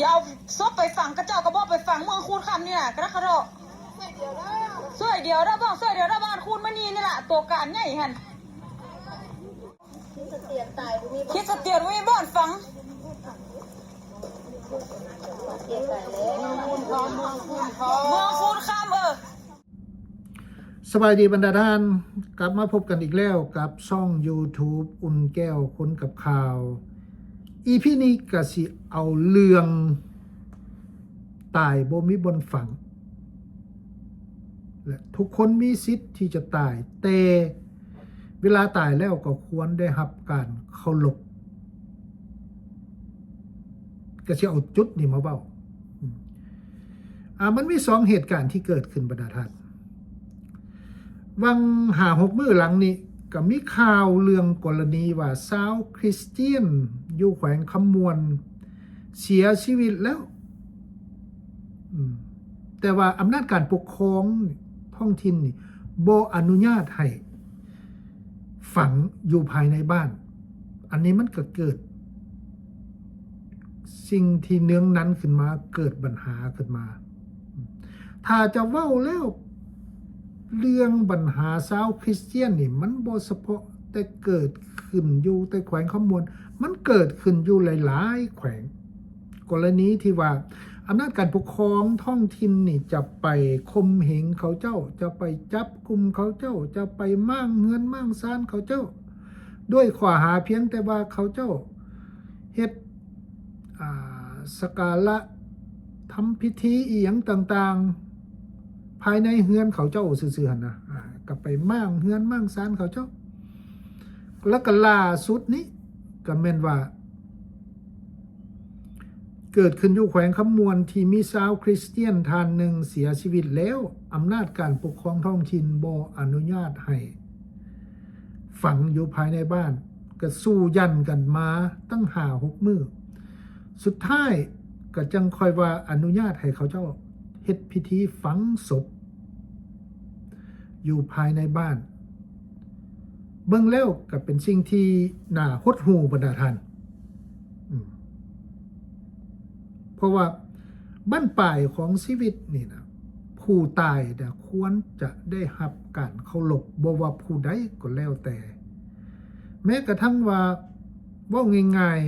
ຢ່າເອົາສົບໄປຝັງ ຂະເຈົ້າກໍບໍ່ໄປຝັງເມືອງຄູນຄຳນີ້ລະ ກະດະຄະເດາະ. ຊ່ວຍດຽວເດີ ບ້ານຊ່ວຍດຽວເດີ ບ້ານຄູນມະນີນີ້ລະ ໂຕການໃຫຍ່ຫັ້ນ. ຄຣິດສະຕຽນຕາຍ ຄຣິດສະຕຽນບໍ່ມີບ່ອນຝັງ ເມືອງຄູນຄຳ ເອີ. ສະບາຍດີບັນດາທ່ານ, ກັບມາພົບກັນອີກແລ້ວກັບຊ່ອງ YouTube ອຸ່ນແກ້ວຄົນກັບຂ່າວ. ອີພີນີ້ກະຊິເອົາເລື່ອງຕາຍບໍ່ມີບ່ອນຝັງ ແລະ ທຸກຄົນມີສິດທີ່ຈະຕາຍ, ແຕ່ເວລາຕາຍແລ້ວກໍຄວນໄດ້ຮັບການເຄົາລົບ. ກະຊິເອົາຈຸດນີ້ມາເວົ້າ. ອາ ມັນມີສອງເຫດການທີ່ເກີດຂຶ້ນບັນດາທ່ານ. ຫວ່າງຫ້າຫົກມື້ຫຼັງນີ້ ກະມີຂ່າວເລື່ອງກໍລະນີວ່າຊາວຄຣິສຕຽນຢູ່ແຂວງຄຳມ່ວນເສຍຊີວິດແລ້ວ. ອືມ ແຕ່ວ່າອຳນາດການປົກຄອງທ້ອງຖິ່ນນີ້ບໍ່ອະນຸຍາດໃຫ້ຝັງຢູ່ພາຍໃນບ້ານ. ອັນນີ້ມັນກະເກີດສິ່ງທີ່ເນືອງນັນຂຶ້ນມາ, ເກີດບັນຫາຂຶ້ນມາ. ຖ້າຈະເວົ້າແລ້ວ ເລື່ອງບັນຫາຊາວຄຣິສຕຽນນີ້ ມັນບໍ່ສະເພາະແຕ່ເກີດຂຶ້ນຢູ່ແຕ່ແຂວງຄຳມ່ວນ, ມັນເກີດຂຶ້ນຢູ່ຫຼາຍໆແຂວງ. ກໍລະນີທີ່ວ່າອຳນາດການປົກຄອງທ້ອງຖິ່ນນີ້ຈະໄປຂົ່ມເຫງເຂົາເຈົ້າ, ຈະໄປຈັບກຸມເຂົາເຈົ້າ, ຈະໄປມ້າງເຮືອນມ້າງຊານເຂົາເຈົ້າ ດ້ວຍຂໍ້ຫາພຽງແຕ່ວ່າເຂົາເຈົ້າເຮັດ ອາ ສັກກາລະ ທຳພິທີອີ່ຫຍັງຕ່າງໆ ພາຍໃນເຮືອນເຂົາເຈົ້າຊື່ໆຫັ້ນນະ, ອາ ກໍໄປມ້າງເຮືອນມ້າງຊານເຂົາເຈົ້າ. ແລ້ວກໍລ່າສຸດນີ້ກໍແມ່ນວ່າ ເກີດຂຶ້ນຢູ່ແຂວງຄຳມ່ວນ ທີ່ມີຊາວຄຣິສຕຽນທ່ານໜຶ່ງເສຍຊີວິດແລ້ວ, ອຳນາດການປົກຄອງທ້ອງຖິ່ນບໍ່ອະນຸຍາດໃຫ້ຝັງຢູ່ພາຍໃນບ້ານ, ກະສູ້ຢັນກັນມາຕັ້ງຫ້າຫົກມື້, ສຸດທ້າຍກະຈັ່ງຄ່ອຍວ່າອະນຸຍາດໃຫ້ເຂົາເຈົ້າເຮັດພິທີຝັງສົບ ຢູ່ພາຍໃນບ້ານ. ເບິ່ງແລ້ວກໍເປັນສິ່ງທີ່ໜ້າຫົດຫູ່ບັນດາທ່ານ. ອືມ ເພາະວ່າບັ້ນປາຍຂອງຊີວິດນີ້ນະ, ຜູ້ຕາຍນະຄວນຈະໄດ້ຮັບການເຄົາລົບ, ບໍ່ວ່າຜູ້ໃດກໍແລ້ວແຕ່. ແມ້ກະທັ່ງວ່າ ເວົ້າງ່າຍ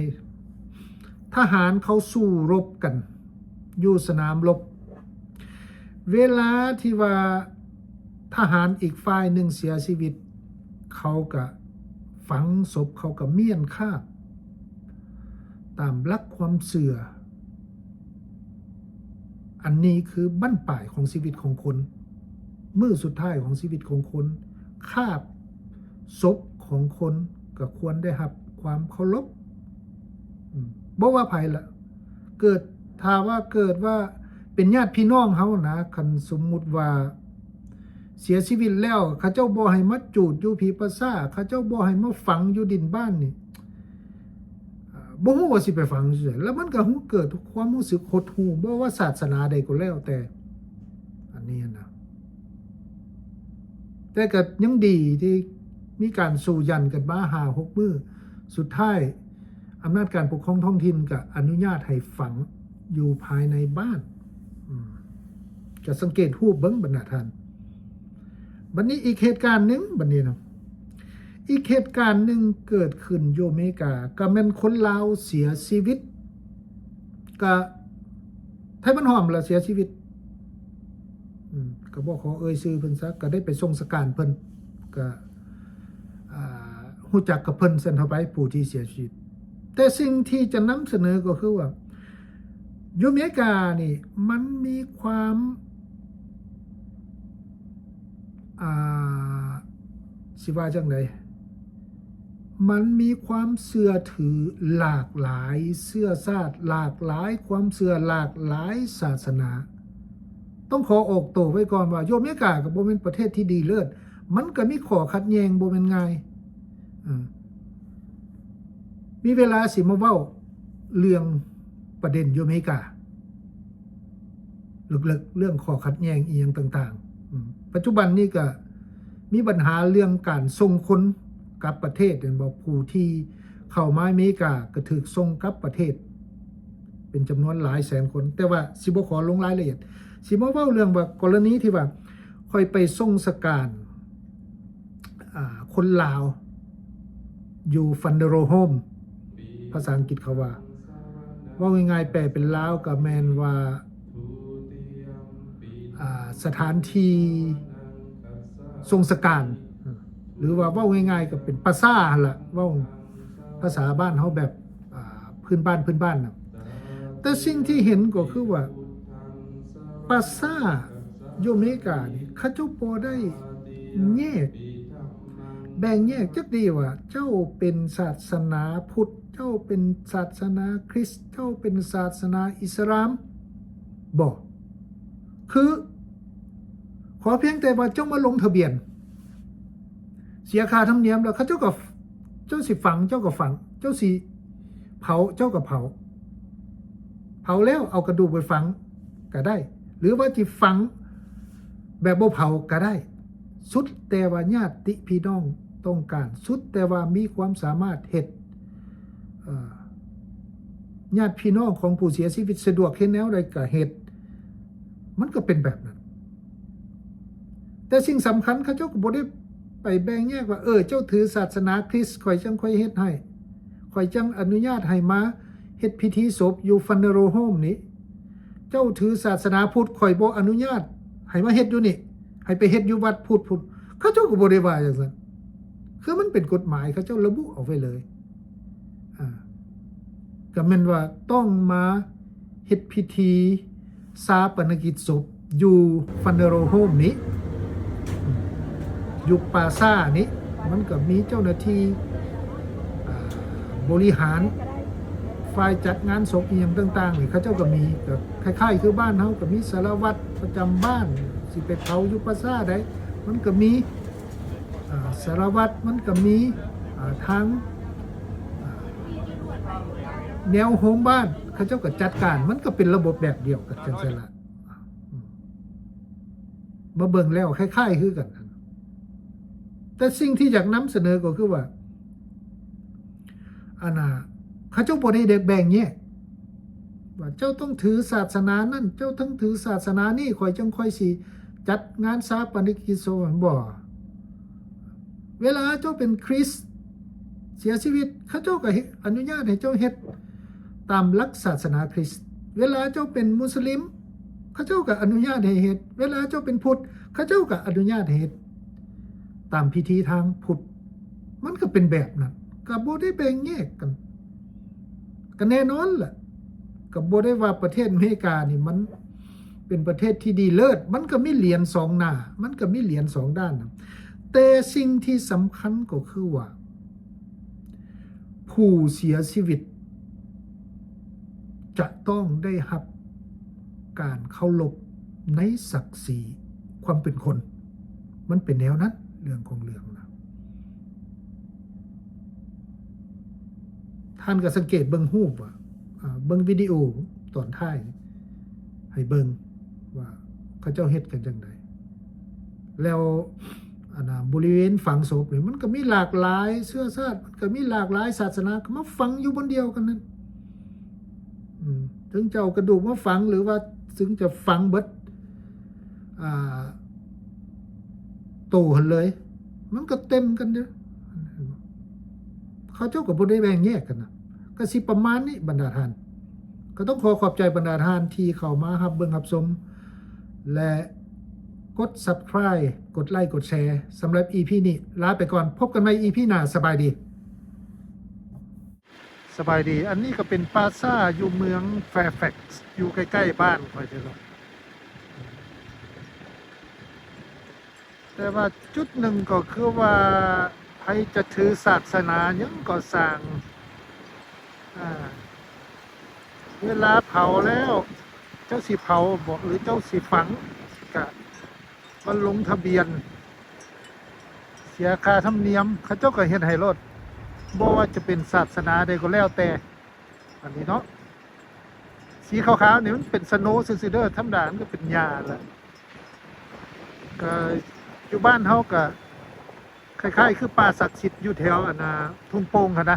ໆ ທະຫານເຂົາສູ້ລົບກັນຢູ່ສະໜາມລົບ, ເວລາທີ່ວ່າທະຫານອີກຝ່າຍໜຶ່ງເສຍຊີວິດ, ເຂົາກະຝັງສົບ, ເຂົາກະມ້ຽນຄາບ. ຕາມຫຼັກຄວາມເຊື່ອ, ອັນນີ້ຄືບັ້ນປາຍຂອງຊີວິດຂອງຄົນ, ມື້ສຸດທ້າຍຂອງຊີວິດຂອງຄົນ, ຄາບສົບຂອງຄົນກໍຄວນໄດ້ຮັບຄວາມເຄົາລົບ. ອືມ ບໍ່ວ່າໃຜລະ, ເກີດ ຖ້າວ່າເກີດວ່າເປັນຍາດພີ່ນ້ອງເຮົານະ, ຄັນສົມມຸດວ່າ ເສຍຊີວິດແລ້ວ ເຂົາເຈົ້າບໍ່ໃຫ້ມາຈູດຢູ່ຜີປາສາດ, ເຂົາເຈົ້າບໍ່ໃຫ້ມາຝັງຢູ່ດິນບ້ານນີ້, ບໍ່ຮູ້ວ່າຊິໄປຝັງຢູ່ໃສ, ແລ້ວມັນກໍຮູ້ ເກີດຄວາມຮູ້ສຶກຫົດຫູ່, ບໍ່ວ່າສາສະໜາໃດກໍແລ້ວແຕ່, ອັນນີ້ນະ. ແຕ່ກໍຍັງດີທີ່ມີການສູ້ຢັນກັນມາຫ້າຫົກມື້, ສຸດທ້າຍ ອຳນາດການປົກຄອງທ້ອງຖິ່ນກໍອະນຸຍາດໃຫ້ຝັງຢູ່ພາຍໃນບ້ານ. ອືມ ກໍສັງເກດຮູບເບິ່ງບັນດາທ່ານ. ບັດນີ້ອີກເຫດການໜຶ່ງ, ບັດນີ້ນະ ອີກເຫດການໜຶ່ງເກີດຂຶ້ນຢູ່ອາເມລິກາ, ກໍແມ່ນຄົນລາວເສຍຊີວິດ, ກໍໄທບ້ານຫອມລະເສຍຊີວິດ. ອືມ ກໍບໍ່ຂໍເອີ່ຍຊື່ເພິ່ນຊະ, ກໍໄດ້ໄປສົ່ງສະການເພິ່ນ, ກໍ ອ່າ ຮູ້ຈັກກັບເພິ່ນຊັ້ນເທົ່າໄປ ຜູ້ທີ່ເສຍຊີວິດ. ແຕ່ສິ່ງທີ່ຈະນຳສະເໜີກໍຄືວ່າ ຢູ່ອາເມລິການີ້ ມັນມີຄວາມ ອ່າ ຊິວ່າຈັ່ງໃດ? ມັນມີຄວາມເຊື່ອຖືຫຼາກຫຼາຍເຊື້ອຊາດ, ຫຼາກຫຼາຍຄວາມເຊື່ອ, ຫຼາກຫຼາຍສາສະໜາ. ຕ້ອງຂໍອອກໂຕໄວ້ກ່ອນວ່າ ຢູ່ອາເມລິກາກໍບໍ່ແມ່ນປະເທດທີ່ດີເລີດ, ມັນກໍມີຂໍ້ຂັດແຍ່ງບໍ່ແມ່ນງ່າຍ. ເອີ ມີເວລາຊິມາເວົ້າເລື່ອງປະເດັນຢູ່ອາເມລິກາ ເລິກໆ ເລື່ອງຂໍ້ຂັດແຍ່ງອີ່ຫຍັງຕ່າງໆ. ອືມ ປັດຈຸບັນນີ້ກະມີບັນຫາເລື່ອງການສົ່ງຄົນກັບປະເທດ ແມ່ນບໍ່? ຜູ້ທີ່ເຂົ້າມາອາເມລິກາກະຖືກສົ່ງກັບປະເທດ. ເປັນຈຳນວນຫຼາຍແສນຄົນ. ແຕ່ວ່າຊິບໍ່ຂໍລົງລາຍລະອຽດ, ຊິມາເວົ້າເລື່ອງວ່າ ກໍລະນີທີ່ວ່າຂ້ອຍໄປສົ່ງສະການ ອ່າ ຄົນລາວຢູ່ Funeral Home ພາສາອັງກິດເຂົາວ່າ ເວົ້າງ່າຍໆ ແປເປັນລາວກໍແມ່ນວ່າ ອ່າ ສະຖານທີ່ສົ່ງສະການ ຫຼືວ່າເວົ້າງ່າຍໆ ກໍເປັນປ່າຊ້າຫັ້ນລະ ເວົ້າພາສາບ້ານເຮົາແບບ ອ່າ ພື້ນບ້ານ ພື້ນບ້ານນະ. ແຕ່ສິ່ງທີ່ເຫັນກໍຄືວ່າ ປ່າຊ້າຢູ່ອາເມລິການີ້ ເຂົາເຈົ້າບໍ່ໄດ້ແຍກ ແບ່ງແຍກຈັກດີ້ວ່າ ເຈົ້າເປັນສາສະໜາພຸດ, ເຈົ້າເປັນສາສະໜາຄຣິສ, ເຈົ້າເປັນສາສະໜາອິດສະລາມ ບໍ່. ຄືຂໍພຽງແຕ່ວ່າເຈົ້າມາລົງທະບຽນ ເສຍຄ່າທຳນຽມ ແລ້ວເຂົາເຈົ້າກໍ ເຈົ້າຊິຝັງເຈົ້າກໍຝັງ, ເຈົ້າຊິເຜົາເຈົ້າກໍເຜົາ, ເຜົາແລ້ວເອົາກະດູກໄປຝັງກໍໄດ້ ຫຼືວ່າຊິຝັງແບບບໍ່ເຜົາກໍໄດ້ ສຸດແຕ່ວ່າຍາດຕິພີ່ນ້ອງຕ້ອງການ, ສຸດແຕ່ວ່າມີຄວາມສາມາດເຮັດ ເອີ ຍາດພີ່ນ້ອງຂອງຜູ້ເສຍຊີວິດສະດວກເຮັດແນວໃດກໍເຮັດ, ມັນກໍເປັນແບບນັ້ນ. ແຕ່ສິ່ງສຳຄັນ ເຂົາເຈົ້າກໍບໍ່ໄດ້ໄປແບ່ງແຍກວ່າ ເອີ ເຈົ້າຖືສາສະໜາຄຣິສ ຂ້ອຍຈັ່ງຄ່ອຍເຮັດໃຫ້, ຂ້ອຍຈັ່ງອະນຸຍາດໃຫ້ມາເຮັດພິທີສົບຢູ່ Funeral Home ນີ້, ເຈົ້າຖືສາສະໜາພຸດ ຂ້ອຍບໍ່ອະນຸຍາດໃຫ້ມາເຮັດຢູ່ນີ້, ໃຫ້ໄປເຮັດຢູ່ວັດພຸດພຸ້ນ. ເຂົາເຈົ້າກໍບໍ່ໄດ້ວ່າຈັ່ງຊັ້ນ, ຄືມັນເປັນກົດໝາຍ ເຂົາເຈົ້າລະບຸເອົາໄວ້ເລີຍ. ອ່າ ກໍແມ່ນວ່າຕ້ອງມາເຮັດພິທີຊາປະນະກິດສົບຢູ່ Funeral Home ນີ້ ຢູ່ປ່າຊ້ານີ້ ມັນກໍມີເຈົ້າໜ້າທີ່ ອ່າ ບໍລິຫານ ຝ່າຍຈັດງານສົບອີ່ຫຍັງຕ່າງໆນີ້ ເຂົາເຈົ້າກໍມີ ກໍຄ້າຍໆຄືບ້ານເຮົາ ກໍມີສາລະວັດປະຈຳບ້ານ ຊິໄປເຜົາຢູ່ປ່າຊ້າໃດ ມັນກໍມີ ອ່າ ສາລະວັດ ມັນກໍມີ ອ່າ ທາງ ອ່າ ແນວໂຮມບ້ານ ເຂົາເຈົ້າກໍຈັດການ ມັນກໍເປັນລະບົບແບບດຽວກັນຈັ່ງຊັ້ນລະ. ອືມ ມາເບິ່ງແລ້ວຄ້າຍໆຄືກັນ. ແຕ່ສິ່ງທີ່ຢາກນຳສະເໜີກໍຄືວ່າ ອັນນ່າ ເຂົາເຈົ້າບໍ່ໄດ້ແບ່ງແຍກວ່າເຈົ້າຕ້ອງຖືສາສະໜານັ້ນ ເຈົ້າຕ້ອງຖືສາສະໜານີ້ ຂ້ອຍຈັ່ງຄ່ອຍຊິຈັດງານຊາປະນະກິດສົບ ບໍ່. ເວລາເຈົ້າເປັນຄຣິສເສຍຊີວິດ ເຂົາເຈົ້າກໍເຮັດ ອະນຸຍາດໃຫ້ເຈົ້າເຮັດຕາມຫຼັກສາສະໜາຄຣິສ, ເວລາເຈົ້າເປັນມຸສລິມ ເຂົາເຈົ້າກໍອະນຸຍາດໃຫ້ເຮັດ, ເວລາເຈົ້າເປັນພຸດ ເຂົາເຈົ້າກໍອະນຸຍາດໃຫ້ເຮັດຕາມພິທີທາງພຸດ. ມັນກໍເປັນແບບນັ້ນ ກໍບໍ່ໄດ້ແບ່ງແຍກກັນ. ກໍແນ່ນອນລະ ກໍບໍ່ໄດ້ວ່າປະເທດອາເມລິການີ້ມັນເປັນປະເທດທີ່ດີເລີດ, ມັນກໍມີຫຼຽນສອງໜ້າ, ມັນກໍມີຫຼຽນສອງດ້ານນະ. ແຕ່ສິ່ງທີ່ສຳຄັນກໍຄືວ່າ ຜູ້ເສຍຊີວິດຈະຕ້ອງໄດ້ຮັບການເຄົາລົບໃນສັກສີຄວາມເປັນຄົນ. ມັນເປັນແນວນັ້ນ ເລື່ອງຂອງເລື່ອງນະ. ທ່ານກໍສັງເກດເບິ່ງຮູບວ່າ ອ່າ ເບິ່ງວິດີໂອຕອນທ້າຍໃຫ້ເບິ່ງວ່າເຂົາເຈົ້າເຮັດກັນຈັ່ງໃດ. ແລ້ວ ອັນນ່າ ບໍລິເວນຝັງສົບນີ້ ມັນກໍມີຫຼາກຫຼາຍເຊື້ອຊາດ, ມັນກໍມີຫຼາກຫຼາຍສາສະໜາ ກໍມາຝັງຢູ່ບ່ອນດຽວກັນນັ້ນ. ອືມ ເຖິງຈະເອົາກະດູກມາຝັງ ຫຼືວ່າເຖິງຈະຝັງເບິດ ອ່າ ໂຕຫັ້ນເລີຍ ມັນກໍເຕັມກັນເດ້. ເຂົາເຈົ້າກໍບໍ່ໄດ້ແບ່ງແຍກກັນນະ. ກໍຊິປະມານນີ້ບັນດາທ່ານ, ກໍຕ້ອງຂໍຂອບໃຈບັນດາທ່ານທີ່ເຂົ້າມາຮັບເບິ່ງຮັບຊົມ ແລະ ກົດ Subscribe ກົດໄລ ກົດແຊ. ສຳລັບ ອີ ພີ ນີ້ລາໄປກ່ອນ, ພົບກັນໃໝ່ ອີ ພີ ໜ້າ. ສະບາຍດີ. ສະບາຍດີ. ອັນນີ້ກໍເປັນປ່າຊ້າຢູ່ເມືອງ Fairfax ຢູ່ໃກ້ໆບ້ານຂ້ອຍນີ້ແຫຼະ. ແຕ່ວ່າຈຸດໜຶ່ງກໍຄືວ່າ ໃຜຈະຖືສາສະໜາຫຍັງກໍຊ່າງ ອ່າ ເວລາເຜົາແລ້ວ ເຈົ້າຊິເຜົາບໍ ຫຼືເຈົ້າຊິຝັງ ກະມາລົງທະບຽນ ເສຍຄ່າທຳນຽມ ເຂົາເຈົ້າກໍເຮັດໃຫ້ໂລດ ບໍ່ວ່າຈະເປັນສາສະໜາໃດກໍແລ້ວແຕ່. ອັນນີ້ເນາະ ສີຂາວໆນີ້ມັນເປັນສະໂນຊື່ໆເດີ, ທຳມະດາມັນກໍເປັນຫຍ້າແຫຼະ. ກໍຢູ່ບ້ານເຮົາກໍຄ້າຍໆຄືປ່າສັກສິດຢູ່ແຖວ ອັນນ່າ ທົ່ງໂປ່ງຫັ້ນນະ.